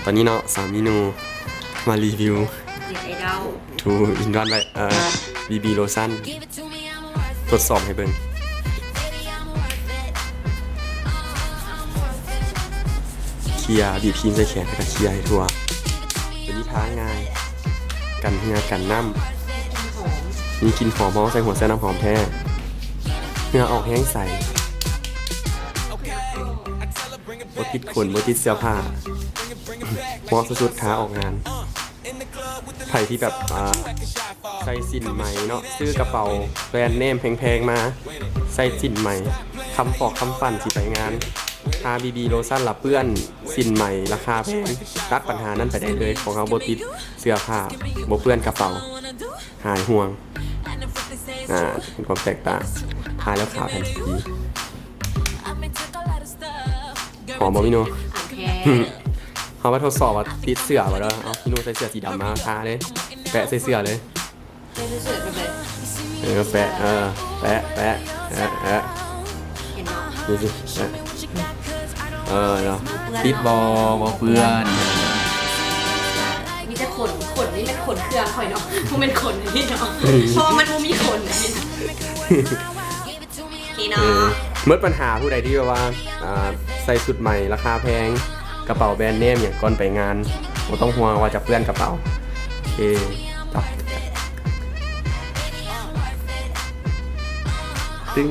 ຕອນນີ້ເນາະ ສາວມີນູມາຣີວິວ ເນັດໄອດອລ ທູອິນວັນ ເອີ ບີບີໂລຊັນ ທົດສອບໃຫ້ເບິ່ງ ເຄຍ ບີບຄຣີມໃສ່ແຂນ ແລ້ວກໍເຄຍໃຫ້ທົ່ວ ຕົວນີ້ທາງ່າຍ ກັນເຫື່ອກັນນ້ຳ ມີກິ່ນຫອມ ເຮົາໃສ່ຫົວໃສ່ນ້ຳຫອມແທ້ ເຫື່ອອອກແຮງໃສ ບໍ່ຕິດຂົນ ບໍ່ຕິດເສື້ອຜ້າ ເໝາະສຸດໆ ທາອອກງານ ໃຜທີ່ແບບ ອ່າ ໃສ່ສິ້ນໄໝເນາະ ຊື້ກະເປົາແບຣນເນມແພງໆ ມາ ໃສ່ສິ້ນໄໝ ຄຳຟອກຄຳຟັ່ນຊິໄປງານ ທາບີບີໂລຊັນລະເປື້ອນສິ້ນໄໝລາຄາແພງ ຕັດບັນຫານັ້ນໄປໄດ້ເລີຍ ຂອງເຮົາບໍ່ຕິດເສື້ອຜ້າ ບໍ່ເປື້ອນກະເປົາ ຫາຍຫ່ວງ ອ່າ ເຫັນຄວາມແຕກຕ່າງ ທາແລ້ວຂາວທັນທີ ຫອມບໍ່ມີນູ? ໂອເຄ ເຮົາມາທົດສອບວ່າຕິດເສື້ອບໍ່ເດີ ເອົາມີນູໃສ່ເສື້ອສີດຳມາທາເລີຍ ແປະໃສ່ເສື້ອເລີຍ ໃສ່ເສື້ອໄປເລີຍ ເອີ ແປະ ເອີ ແປະ ແປະ ແປະ ແປະ ເຫັນບໍ່? ນີ້ຊິ ແປະ ເອີ ເນາະ ຕິດບໍ່? ບໍ່ເປື້ອນ ມີແຕ່ຂົນ ຂົນນີ້ແມ່ນຂົນເຄື່ອງຂ້ອຍເນາະ ບໍ່ແມ່ນຂົນອັນນີ້ເນາະ ເພາະວ່າມັນບໍ່ມີຂົນອັນນີ້ ໂອເຄເນາະ ເອີ ໝົດບັນຫາຜູ້ໃດທີ່ແບບວ່າ ອ່າ ໃສ່ຊຸດໃໝລາຄາແພງ ກະເປົາແບຣນເນມຫຍັງ ກ່ອນໄປງານ ບໍ່ຕ້ອງຫ່ວງວ່າຈະເປື້ອນກະເປົາ ໂອເຄ ຈັບ ຕຶງ